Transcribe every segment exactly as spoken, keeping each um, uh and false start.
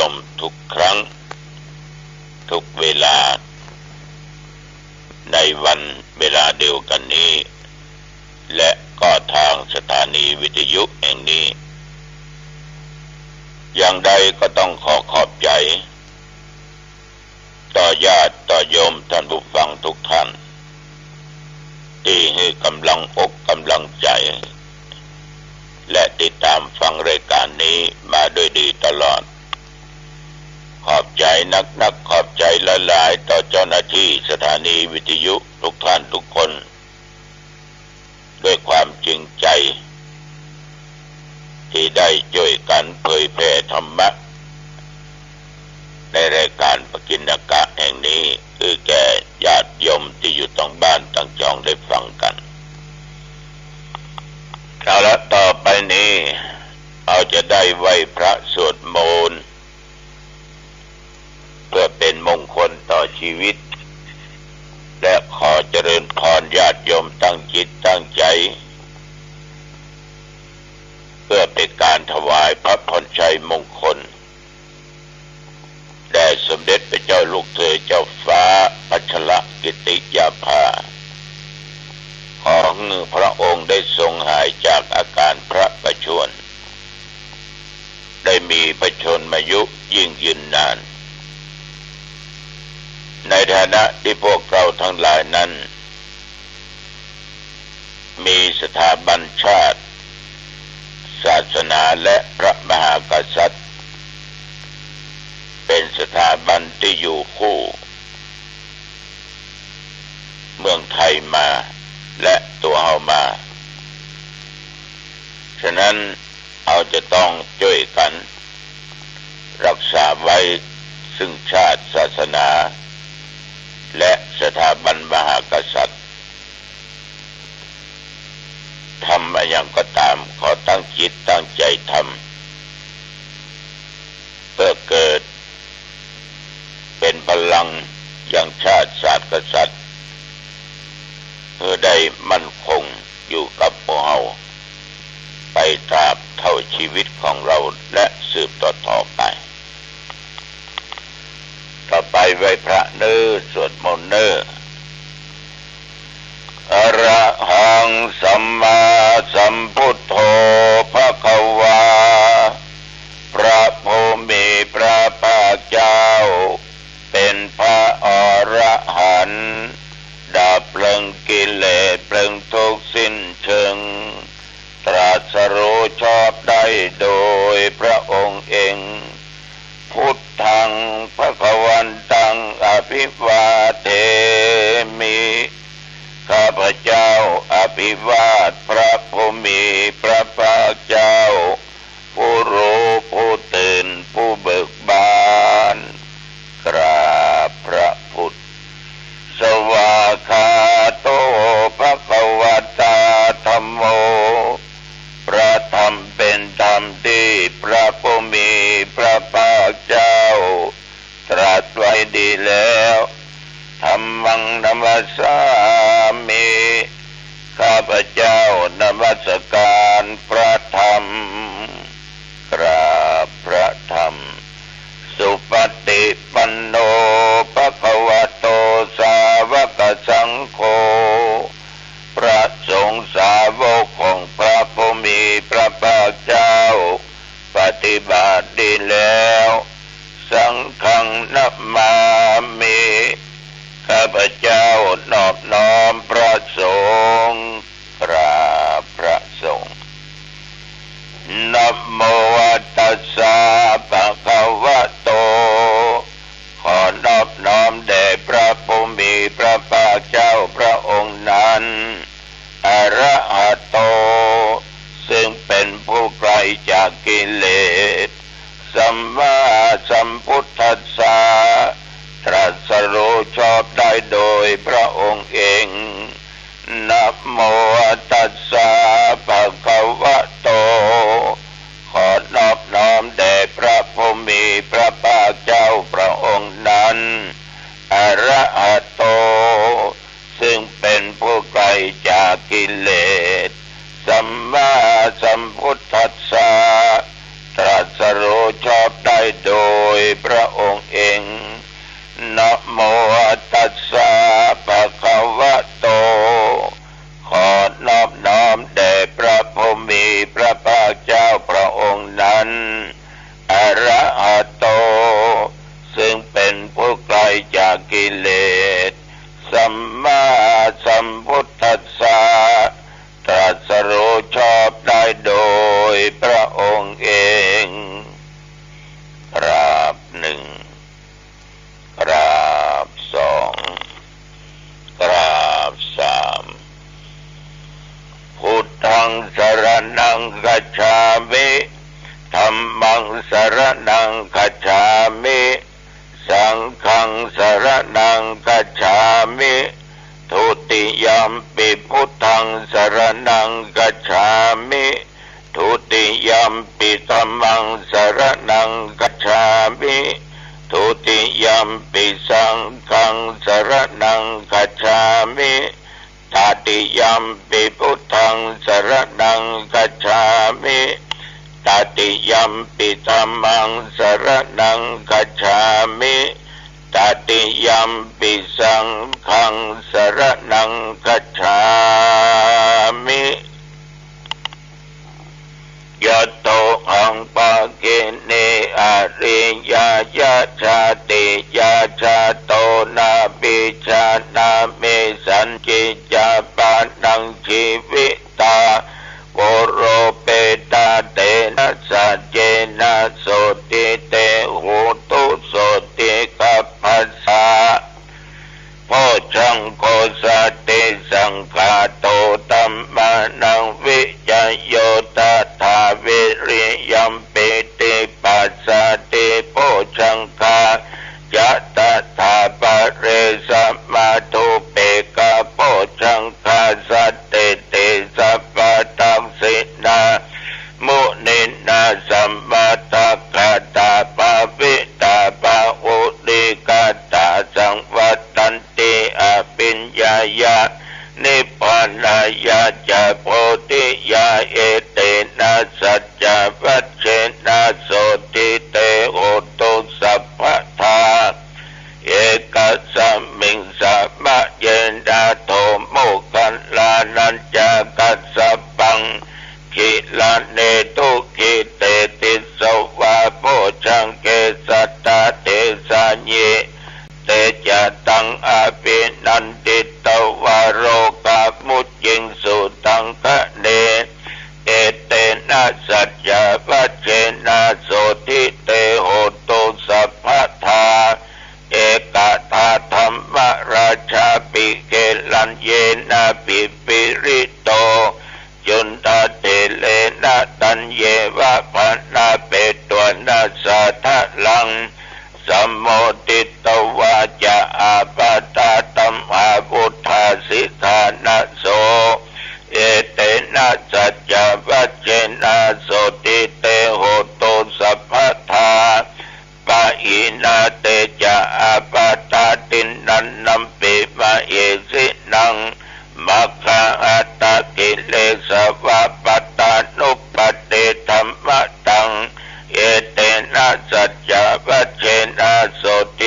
มทุกครั้ง ทุกเวลา ในวันเวลาเดียวกันนี้ และก็ทางสถานีวิทยุแห่งนี้ อย่างใดก็ต้องขอขอบใจ๋ ต่อญาติต่อโยมท่านผู้ฟังทุกท่าน ตี้หื้อกำลังอกกำลังใจ๋ และติดตามฟังรายการนี้มาด้วยดีตลอด ขอบใจ๋นักๆ ขอบใจ๋หลายๆ ต่อเจ้าหน้าที่สถานีวิทยุทุกท่านทุกคน ด้วยความจริงใจ๋ ตี้ได้จ้วยกั๋นเผยแผ่ธรรมะ ในรายการปกิณกะแห่งนี้ หื้อแก่ญาติโยมตี้อยู่ตังบ้านตังจองได้ฟังกั๋น เอาละ ต่อไปนี้ เฮาจะได้ไหว้พระสวดมนต์ เพื่อเป๋นมงคลต่อชีวิต และขอเจริญพรญาติโยมตั้งจิตตั้งใจ๋ เพื่อเป๋นก๋านถวายพระพรชัยมงคล แด่สมเด็จพระเจ้าลูกเธอเจ้าฟ้าพัชรกิติยาภา ขอหื้อพระองค์ได้ทรงหายจากอาก๋านพระประชวร ได้มีพระชนมายุยิ่งยืนนาน ในฐานะตี้พวกเฮาตังหลายนั้น มีสถาบันชาติ ศาสนา และพระมหากษัตริย์ เป๋นสถาบันตี้อยู่คู่เมืองไทยมา และตั๋วเฮามา ฉะนั้น เฮาจะต้องจ้วยกั๋นรักษาไว้ซึ่งชาติ ศาสนา และสถาบันมหากษัตริย์ ทำอะหยังก็ต๋าม ขอตั้งจิตตั้งใจ๋ทำ เพื่อเกิดเป๋นพลังยังชาติศาสน์กษัตริย์ หื้อได้มั่นคงอยู่กับหมู่เฮา ไปตราบเต้าจีวิตของเฮาและสืบต่อๆ ไป ต่อไปไหว้พระเน่อ สวดมนต์เน่อ อะระหัง สัมมาสัมพุทโธ ภะคะวา พระผู้มีพระภาคเจ้า เป๋นพระอรหันต์ ดับเปิงกิเลสเปิงทุกข์สิ้นเชิง ตรัสรู้ชอบได้โดยพระองค์เอง พุทธัง ภะคะวันตัง อะภิวาเทมิ ข้าพเจ้าอภิวาทพระผู้มีพระภาคเจ้า ผู้รู้ผู้ตื่นผู้เบิกบาน กราบพระพุทธ สวากขาโต ภะคะวะตา ธัมโม พระธรรมเป๋นธรรมตี้พระผู้มีพระภาคเจ้า ตรัสไว้ดีแล้ว ธัมมัง นะมัสสามิ ข้าพเจ้านมัสการพระธรรม กราบพระธรรม สุปฏิปันโน ภะคะวะโต สาวกสังโฆ พระสงฆ์สาวกของพระผู้มีพระภาคเจ้า ปฏิบัติดีแล้ว สังฆัง นะมามิ ข้าพเจ้านอบน้อมพระสงฆ์ กราบพระสงฆ์ นะโมตัสสะ ภะคะวะโต ขอนอบน้อมแด่พระผู้มีพระภาคเจ้าพระองค์นั้น อะระหะโต ซึ่งเป๋นผู้ไกลจากกิเลส สัมมาสัมพุทธัสสะ ตรัสรู้ชอบได้โดยพระองค์เอง พระองค์เอง นะโมตัสสะ ภะคะวะโต ขอนอบน้อมแด่พระผู้มีพระภาคเจ้าพระองค์นั้น อะระหะโต ซึ่งเป็นผู้ไกลจากกิเลส สัมมาสัมพุทธัสสะ ตรัสรู้ชอบได้โดยพระองค์เอง กราบหนึ่ง กราบสอง กราบสาม พุทธังสรณังคัจฉามิ ธัมมังสรณังคัจฉามิ สังฆังสรณังคัจฉามิ ทุติยัมปิพุทธังสรณังคัจฉามิ ทุติยัมปิธัมมังสรณังคัจฉามิ ทุติยัมปิสังฆังสรณังคัจฉามิ ตติยัมปิพุทธังสรณังคัจฉามิ ตติยัมปิธัมมังสรณังคัจฉามิ ตติยัมปิสังฆังสรณังคัจฉามิ ยะโตหัง ภะคะเน อะริยะ ยะชาติยะ ชาโต นาปิชา นาเม สัญญิ จาปานัง จีวิตา โวโรเปตา เตนะ สัจเจนะ โสตติ เต โหตุ โสตติ กัปปะสะ โพชฌังโค สติสังขาโต ธัมมานัง วิจโย ตถา วิริยัมปีติ ปัสสติ โพชฌังคา จะ ตถา ปะเร สะมา ทูเปกะ โพชฌังคา สัตติติ สัพพะทักษิณา มุนินา สะมะทะกะตา ภาวิตา บาหุลีกะตา สังวัตตันติ อะภิญญายะ นิพพานายะ จะ โพธิยา เอเตนะ สัจจวัจเจนะ โสตติ เต โหตุ สัพพะทา เอกะสะมิง สะมะเยนะ โท โมคคัลลานัญจะ กัสสะปัง กิลาเน ทุกขิเต ติสสะวา โพชฌังเก สัตตะ เทสายิ เตจะตัง อะภินันทิตวา โรกามุจจิงสุ ตังคะเน เอเตนะ สัจจวัจเจนะ โสตติ เต โหตุ สัพพะทา เอกะทา ธัมมราชาปิ เกลัญเยนะ ปิปิริโต จุณฑะเถเรนะ ตัญเยวะ พะนาเปตวะนะ สาทะลัง สะโมทิตวา จะ อาปาทา ธัมมาวุฏฐา สิกขานะ โส เอเตนะ สัจจวัจเจนะ โสตติ เต โหตุ สัพพะทา ปะหินา เตจะ อาปาทา ทินนันนัมปิ มะเหสินัง มัคคะหัตถะ กิเลสวะ ปัตตานุปัฏฐิ ธัมมะตัง เอเตนะ สัจจวัจเจนะ โสตติ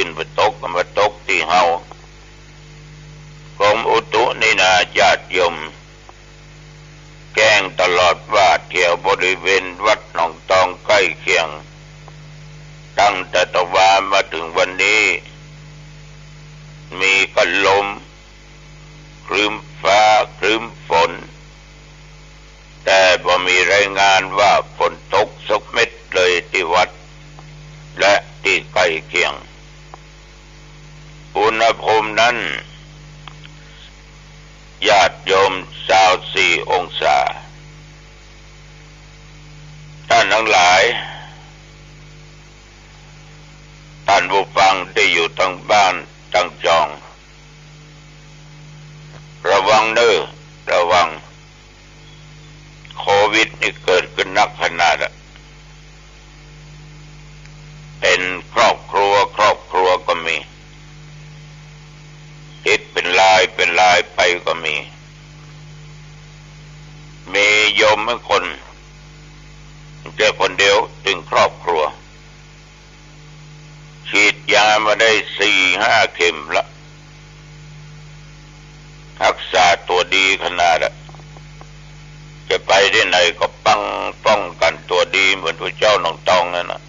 ขึ้นไปตก ก็มาตกตี้เฮา กรมอุตุนี่นา ญาติโยม แจ้งตลอดว่าแถวบริเวณวัดหนองตองใก้เคียง ตั้งแต่ตะวามาเถิงวันนี้ มีกะลม ครึ้มฟ้า ครึ้มฝน แต่บ่มีรายงานว่าฝนตกสักเม็ดเลยตี้วัด และตี้ใก้เคียง อุณหภูมินั้น ญาติโยม ซาวสี่องศา ต้านตังหลาย ต้านผู้ฟังตี้อยู่ตางบ้านตางจอง ระวังเน่อ ระวัง โควิดนี่เกิดขึ้นนักขนาดอะ เป๋นครอบครัว ครอบครัวก็มี ติดเป๋นราย เป๋นรายไปก็มี มีโยมบางคน แต่คนเดียวตึงครอบครัว ฉีดยามาได้สี่ห้าเข็มละ ฮักษาตั๋วดีขนาดอะ จะไปตี้ไหนก็ปัง ป้องกั๋นตั๋วดีเหมือนพระเจ้าหนองตองนั่นน่ะ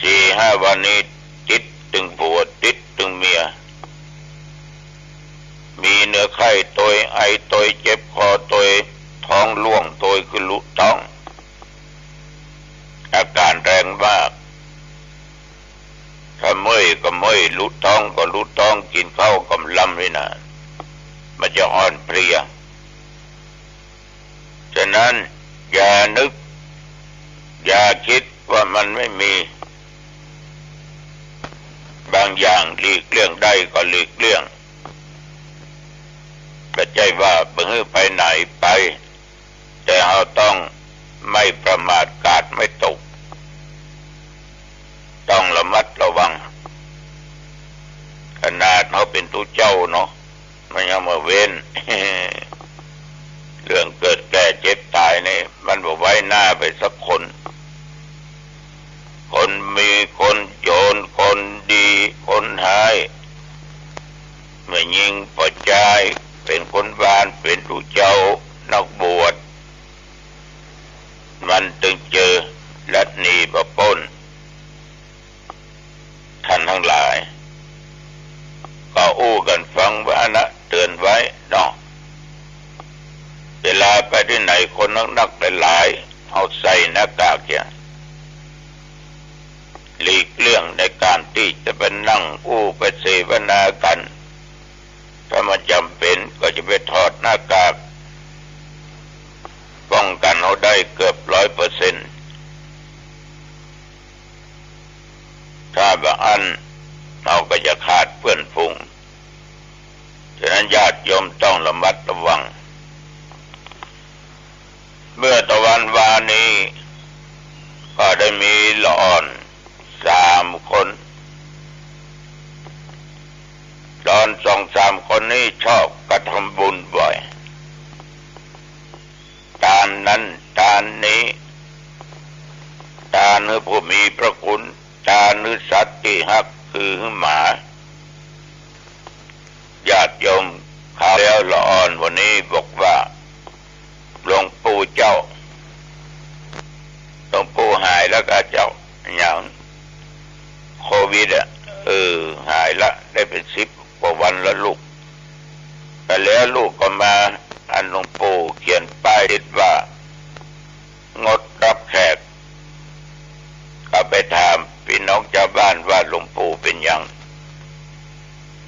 สี่ห้าวันนี้ติดตึงผัว ติดตึงเมีย มีเนื้อไข้ตวย ไอตวย เจ็บคอตวย ท้องร่วงตวย คือลุท้อง อาก๋านแรงมาก ถ้าเมื่อยก็เมื่อย ลุท้องก็ลุท้อง กิ๋นข้าวก็บ่ลำนี่นา มันจะอ่อนเพลีย ฉะนั้นอย่านึก อย่าคิดว่ามันไม่มี บางอย่างหลีกเลี่ยงได้ก็หลีกเลี่ยง บ่ใจ้ว่าบ่หื้อไปไหนไป แต่เฮาต้องไม่ประมาท กาดไม่ตก ต้องระมัดระวัง ขนาดเฮาเป๋นตุ๊เจ้าเนาะ มันยังมาเว้น เรื่องเกิดแก่เจ็บต๋ายนี่ มันบ่ไว้หน้าไปสักคน คนมี คนจน คนดี คนฮ้าย แม่ญิงป้อจาย เป๋นคนบ้าน เป๋นตุ๊เจ้า นักบวช มันตึงเจอ ลัดหนีบ่ป๊น ต้านตังหลาย ก็อู้กั๋นฟังว่าอันนะ เตื๋อนไว้เนาะ เวลาไปตี้ไหนคนนักๆ หลายๆ เฮาใส่หน้ากากเหีย หลีกเลี่ยงในก๋านตี้จะไปนั่งอู้ไปเสวนากั๋น ถ้ามันจ๋ำเป๋นก็จะไปถอดหน้ากาก ป้องกั๋นเฮาได้เกือบร้อยเปอร์เซ็นต์ ถ้าบ่อั้น เฮาก็จะขาดเปื้อนฝูง ฉะนั้นญาติโยมต้องระมัดระวัง เมื่อตะวันวานี้ ก็ได้มีละอ่อนสามคน ละอ่อนสองสามคนนี้ชอบกระทำบุญบ่อย ตานนั้นตานนี้ ตานหื้อผู้มีพระคุณ ตานหื้อสัตว์ตี้ฮัก คือหื้อหมา ญาติโยม คราวแล้วละอ่อนวันนี้บอกว่า หลวงปู่เจ้า หลวงปู่หายแล้วก่าเจ้า หยัง โควิดอะ เออ หายละ ได้เป๋นสิบกว่าวันแล้วลูก แต่แล้วลูกก็มา อันหลวงปู่เขียนป้ายติดว่า งดรับแขก ก็ไปถามปี้น้องจาวบ้านว่าหลวงปู่เป๋นหยัง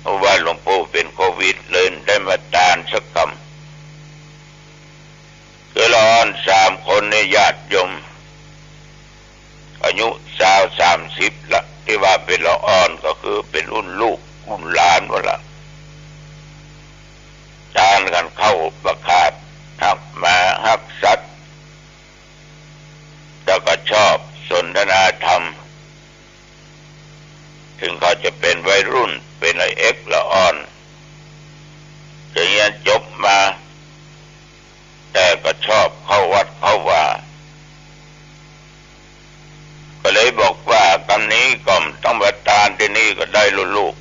เพราะว่าหลวงปู่เป๋นโควิด เลยได้มาตานสักกำ คือละอ่อนสามคนนี่ญาติโยม อายุซาวสามสิบละ ตี้ว่าเป๋นละอ่อนก็คือเป๋นรุ่นลูกรุ่นหลานหมดละ ตานกั๋นเข้าบ่ขาด ฮักหมาฮักสัตว์ แล้วก็ชอบสนทนาธรรม เถิงเขาจะเป๋นวัยรุ่น เป๋นละเอ็กละอ่อน จะเฮียนจบมา แต่ก็ชอบเข้าวัดเข้าวา ก็เลยบอกว่ากำนี้ก็บ่ ต้องมาตานตี้นี่ก็ได้ลูก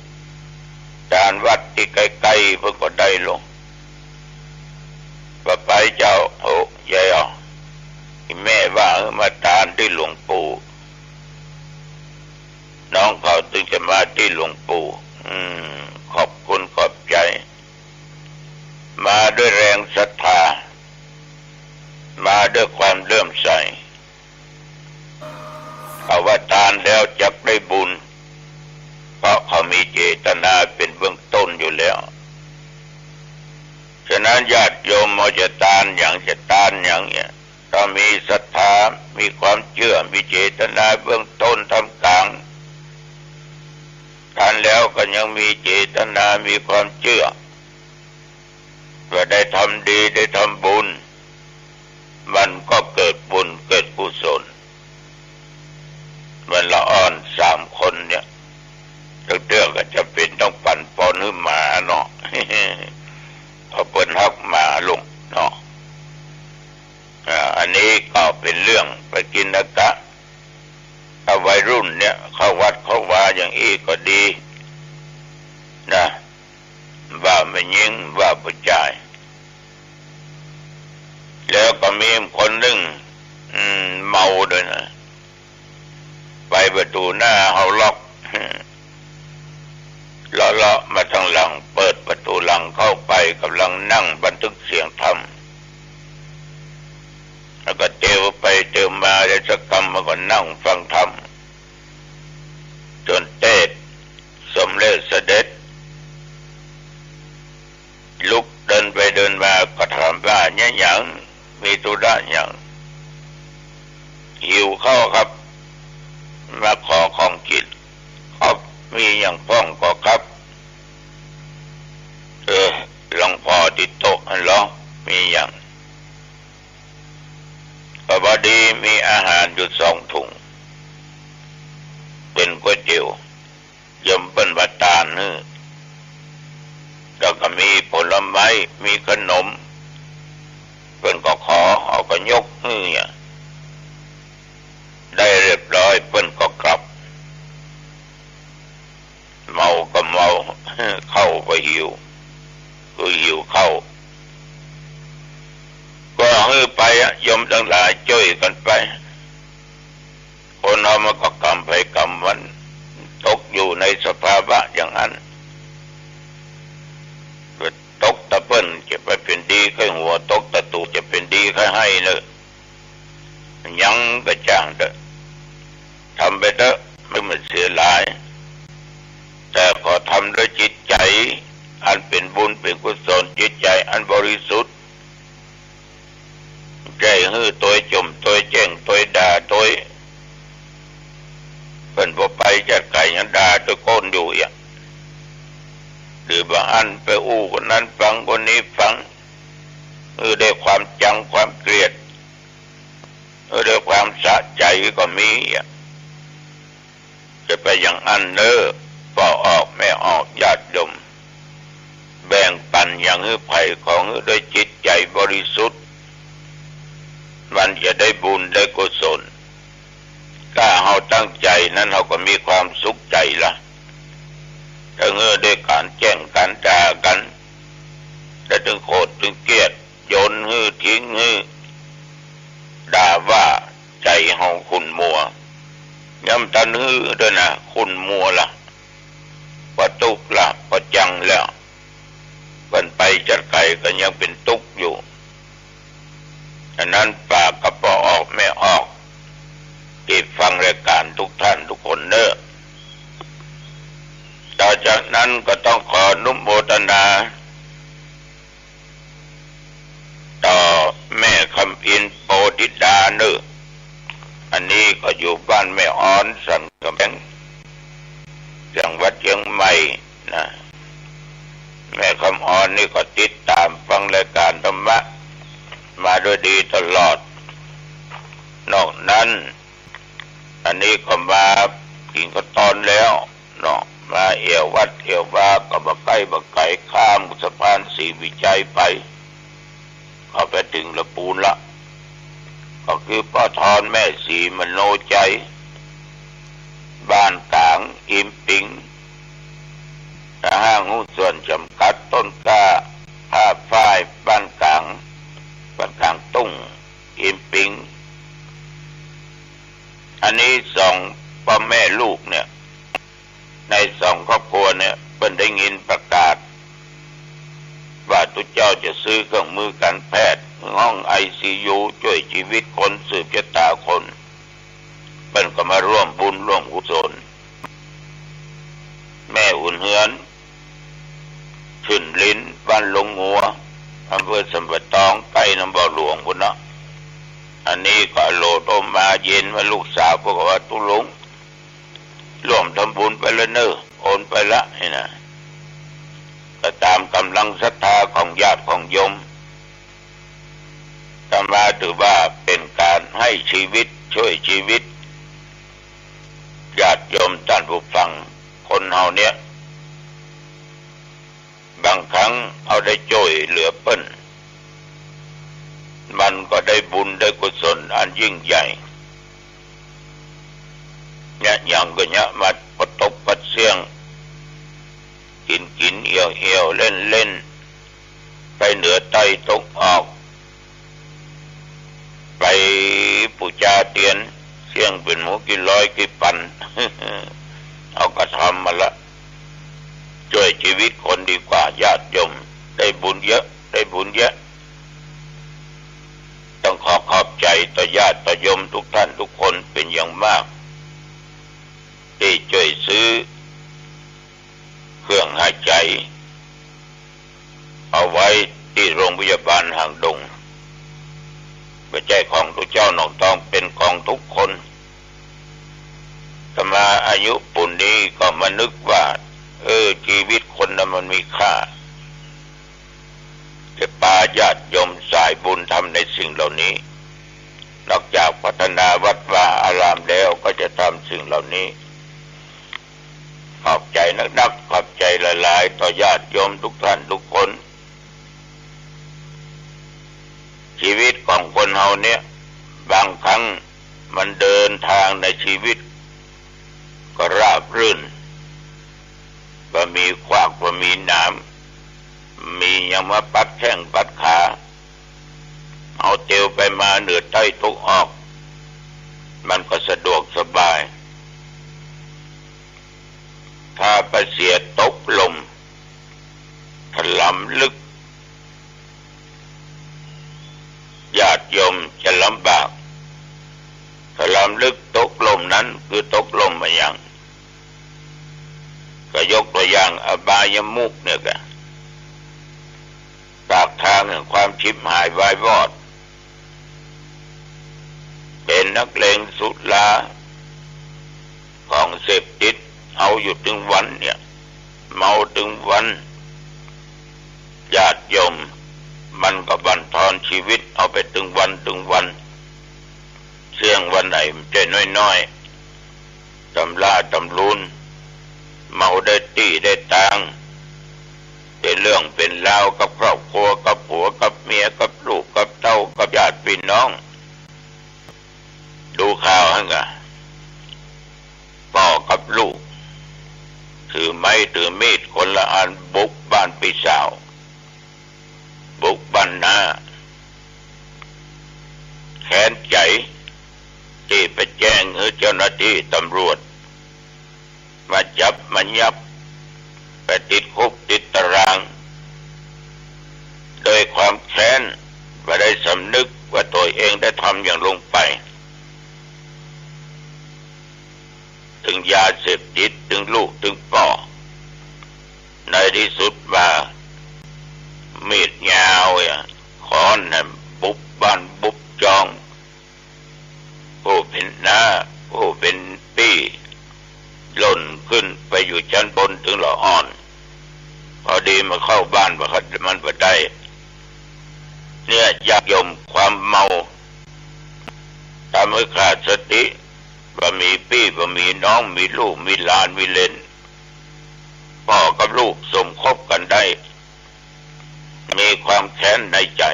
ตานวัดตี้ใก้ๆ เปิ้นก็ได้ลูก บ่ไปเจ้า โอ้ ยายอ่อ แม่ว่าหื้อมาตานตี้หลวงปู่ น้องเขาตึงจะมาตี้หลวงปู่ อืม ขอบคุณขอบใจ๋ มาด้วยแรงศรัทธา มาด้วยความเลื่อมใส เขาว่าตานแล้วจักได้บุญ เพราะเขามีเจตนาเป๋นเบื้องต้นอยู่แล้ว ฉะนั้นญาติโยมเฮาจะตานหยัง จะตานหยังเนี่ย ต้องมีศรัทธา มีความเจื้อ มีเจตนาเบื้องต้น ท่ามกลาง ตานแล้วก็ยังมีเจตนา มีความเจื้อ ว่าได้ทำดี ได้ทำบุญ มันก็เกิดบุญ เกิดกุศล เหมือนละอ่อนสามคนเนี่ย เตื้อๆ ก็จะเป๋นต้องปันปอนหื้อหมาเนาะ เพราะเปิ้นฮักหมาลูกเนาะ อ่า อันนี้ก็เป๋นเรื่องไปกินนะกะ ถ้าวัยรุ่นเนี่ย เข้าวัดเข้าวาอย่างอี้ก็ดีนะ ว่าแม่ญิง ว่าผู้จาย แล้วก็มีคนนึ่ง อืม เมาด้วยนะ ไปประตู๋หน้าเฮาล็อก เลาะๆ มาตางหลัง เปิดประตู๋หลังเข้าไป ก่ำลังนั่งบันทึกเสียงธรรม แล้วก็เตียวไปเตียวมา ได้สักกำมันก็นั่งฟังธรรม จ๋นเตสน์สมเร็จเสด็จ ลุกเดินไปเดินมาก็ถามว่า เนี่ยหยัง มีธุระหยัง หิวข้าวครับ มาขอของกิ๋น ครับ มีหยังพ่องก่อครับ เออ ลองผ่อตี้โต๊ะหั้นลอ มีหยัง ก็พอดีมีอาหารอยู่สองถุง เป๋นก๋วยเตี๋ยว โยมเปิ้นมาตานหื้อ แล้วก็มีผลไม้ มีขนม เปิ้นก็ขอ เฮาก็ยกหื้อเนี่ย ได้เรียบร้อย เปิ้นก็กลับ เมาก็เมา ข้าวก็หิว คือหิวข้าว ก็หื้อไปอะ โยมตังหลายจ้วยกั๋นไป คนเฮามันก็กรรมใผกรรมมัน ตกอยู่ในสภาวะอย่างนั้น ตกตะเปิ้นจะไปเป๋นดีใค่หัว ตกตะตูดจะเป๋นดีใค่ไฮ่เน่อ หยังก็จ้างเต๊อะ ทำไปเต๊อะ มันบ่เสียหลาย แต่ขอทำด้วยจิตใจ๋อันเป๋นบุญเป๋นกุศล จิตใจ๋อันบริสุทธิ์ ใจ้หื้อตวยจ่มตวยแจ้งตวยด่าตวย เปิ้นบ่ไปจัดก๋ายยังด่าตวยก้นอยู่เอีย หรือบางอันไปอู้คนนั้นฟังคนนี้ฟัง หื้อได้ความจังความเกลียด หื้อได้ความสะใจ๋ก็มีอะ จะไปอย่างอั้นเน่อ ป้อออกแม่ออกญาติโยม แบ่งปั๋นหยังหื้อใผของหื้อด้วยจิตใจ๋บริสุทธิ์ มันจะได้บุญได้กุศล ถ้าเฮาตั้งใจ๋นั้นเฮาก็มีความสุขใจ๋ละ ถ้าหื้อด้วยก๋านแจ้งก๋านด่ากั๋น แล้วตึงโขดตึงเกลียด โยนหื้อทิ้งหื้อ ด่าว่าใจ๋เฮาขุ่นมัว ยังบ่ตันหื้อเต๊อะนะ ขุ่นมัวละ บ่ตุ๊กละ บ่จังแล้ว เปิ้นไปจัดก๋ายก็ยังเป๋นตุ๊กอยู่ ฉะนั้นฝากกับป้อออกแม่ออกตี้ฟังรายก๋านทุกท่านทุกคนเน่อ ต่อจากนั้นก็ต้องขออนุโมทนา ต่อแม่คำอินโปธิดาเน่อ อันนี้ก็อยู่บ้านแม่ออนสันกำแพง จังหวัดเจียงใหม่นะ แม่คำออนนี่ก็ติดต๋ามฟังรายก๋านธรรมะมาด้วยดีตลอด นอกนั้น อันนี้ก็มากิ๋นข้าวตอนแล้วเนาะ มาเอี่ยววัดเอี่ยววา ก็บ่ใก้บ่ไก๋ ข้ามสะพานศรีวิชัยไป ก็ไปเถิงละปูนละ ก็คือป้อทอนแม่ศรีมโนชัย บ้านก๋าง อิมปิง ห้างหุ้นส่วนจ๋ำกัด ต้นกล้า ผ้าฝ้าย บ้านก๋าง บ้านก๋างตุ้ง อิมปิง อันนี้สองป้อแม่ลูกเนี่ย ในสองครอบครัวเนี่ย เปิ้นได้ยินประกาศว่าตุ๊เจ้าจะซื้อเครื่องมือการแพทย์ ห้องไอซียู จ้วยจีวิตคน สืบจะต๋าคน เปิ้นก็มาร่วมบุญร่วมกุศล แม่อุ่นเฮือน ชื่นลิ้น บ้านลงงัว อำเภอสันป่าตอง ใก้นำบ่อหลวงปู้นเนาะ อันนี้ก็โหลดโอมมาเย็นมา ลูกสาวก็บอกว่า ตุ๊ลุง ร่วมทำบุญไปละเน่อ โอนไปละ นี่นะ ก็ต๋ามก๋ำลังศรัทธาของญาติของโยม อาตมาถือว่าเป๋นก๋านหื้อจีวิต จ้วยจีวิต ญาติโยมต้านผู้ฟัง คนเฮาเนี่ย บางครั้งเฮาได้จ้วยเหลือเปิ้น มันก็ได้บุญได้กุศลอันยิ่งใหญ่ เยียะหยังก็เยียะมา ปะตกปะเสี้ยง กิ๋นกิ๋น เอี่ยวเอี่ยว เล่นเล่น ไปเหนือใต้ตกออก ไปปู๋จาเตียน เสี้ยงเป๋นหมูกี่ร้อยกี่ปัน เอากระทำมาละ จ้วยจีวิตคนดีกว่า ญาติโยม ได้บุญเยอะ ได้บุญเยอะ ต้องขอขอบใจ๋ต่อญาติต่อโยมทุกท่านทุกคนเป๋นอย่างมาก ตี้จ้วยซื้อเครื่องหายใจ๋ เอาไว้ตี้โรงพยาบาลหางดง บ่ใจ้ของตุ๊เจ้าหนองตอง เป๋นของทุกคน อาตมาอายุปูนนี้ก็มานึกว่า เออ จีวิตคนน่ะมันมีค่า จะปาญาติโยมสายบุญทำในสิ่งเหล่านี้ นอกจากพัฒนาวัดวาอารามแล้วก็จะทำสิ่งเหล่านี้ ขอบใจ๋นักๆ ขอบใจ๋หลายๆ ต่อญาติโยมทุกท่านทุกคน จีวิตของคนเฮาเนี่ย บางครั้งมันเดินตางในจีวิตก็ราบรื่น บ่มีขวาก บ่มีหนาม มีหยังมาปัดแข้งปัดขา เอาเตียวไปมาเหนือใต้ตกออก มันก็สะดวกสบาย ถ้าประเสียตกล่ม ถลำลึก ญาติโยมจะลำบาก ถลำลึกตกล่มนั้นคือตกล่มอะหยัง ก็ยกตั๋วอย่างอบายมุขเนี่ยกะ ปากตางแห่งความฉิบหายวายวอด เป๋นนักเลงสุรา ของเสพติด เอาอยู่ตึงวันเนี่ย เมาตึงวัน ญาติโยม มันก็บั่นทอนจีวิตเอาไปตึงวันตึงวัน เสี้ยงวันไหนมันจะน้อยๆ ตำราตำรูน เมาได้ตี้ได้ตาง เป๋นเรื่องเป๋นราวกับครอบครัว กับผัวกับเมีย กับลูกกับเต้า กับญาติปี้น้อง ดูข่าวหั้นกะ ป้อกับลูก ถือไม้ถือมีดคนละอัน บุกบ้านปี้สาว บุกบ้านน้า แค้นใจ๋ ตี้ไปแจ้งหื้อเจ้าหน้าตี้ตำรวจ มาจับมายับ ไปติดคุกติดตาราง โดยความแค้น บ่ได้สำนึกว่าตั๋วเองได้ทำหยังลงไป ตึงยาเสพติด ตึงลูก ตึงป้อ ในตี้สุดมา มีดยาวอะ ค้อนน่ะ บุบบ้านบุบจอง ผู้เป๋นน้า ผู้เป๋นปี้ ล่นขึ้นไปอยู่ชั้นบนตึงละอ่อน พอดีมาเข้าบ้านมันบ่ได้ เนี่ย ญาติโยม ความเมาทำหื้อขาดสติ บ่มีปี้บ่มีน้อง มีลูกมีหลานมีเหลน ป้อกับลูกสมคบกั๋นได้ มีความแค้นในใจ๋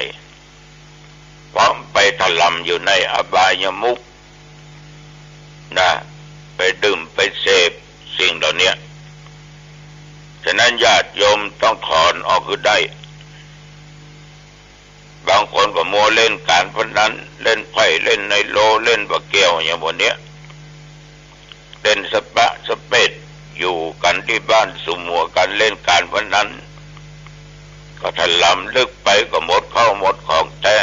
เพราะไปถล่ำอยู่ในอบายมุขนะ ไปดื่มไปเสพสิ่งเหล่าเนี้ย ฉะนั้นญาติโยมต้องถอนออกหื้อได้ บางคนก็มัวเล่นก๋านพนัน เล่นไพ่ เล่นไฮโล เล่นปะแก้วอย่างหมู่เนี้ย เล่นสะปะสะเปด อยู่กั๋นตี้บ้านสุมหัวกั๋นเล่นก๋านพนัน ก็ถ้าลำลึกไปก็หมดเข้าหมดของแต๊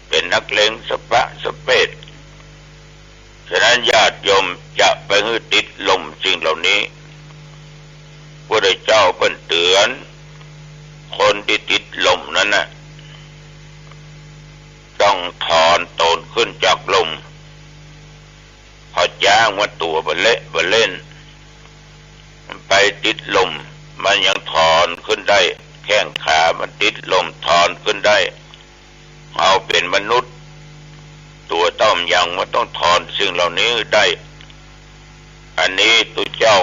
เป๋นนักเลงสะปะสะเปด ฉะนั้นญาติโยมจะไปหื้อติดลมสิ่งเหล่านี้ พระพุทธเจ้าเปิ้นเตื๋อน คนตี้ติดลมนั้นน่ะ ต้องถอนตนขึ้นจากลม เขาจ้างว่าตั๋วบ่เละบ่เล่น มันไปติดลม มันยังถอนขึ้นได้ แข้งขามันติดลมถอนขึ้นได้ เฮาเป๋นมนุษย์ ตั๋วเต้ามันยัง มันต้องถอนสิ่งเหล่านี้ได้ อันนี้ตุ๊เจ้า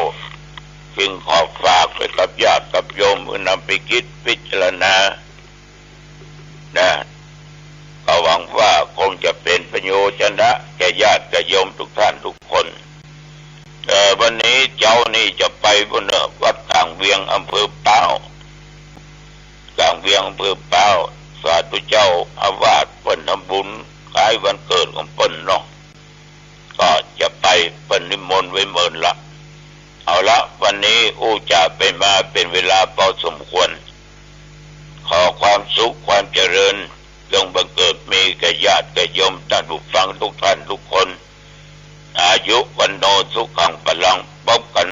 จึงขอฝากไปกับญาติกับโยม หื้อนำไปกึ๊ดพิจารณา นะ ก็หวังว่าคงจะเป๋นประโยชนะแก่ญาติแก่โยมทุกท่านทุกคน เอ่อ วันนี้เจ๊านี่จะไปปู๊นเน่อ วัดก๋างเวียง อำเภอป๊าว ก๋างเวียง อำเภอป๊าว สาธุเจ้าอาวาสเปิ้นทำบุญคล้ายวันเกิดของเปิ้นเนาะ ก็จะไป เปิ้นนิมนต์ไว้เมินละ เอาละ วันนี้อู้จ๋าไปมาเป๋นเวลาพอสม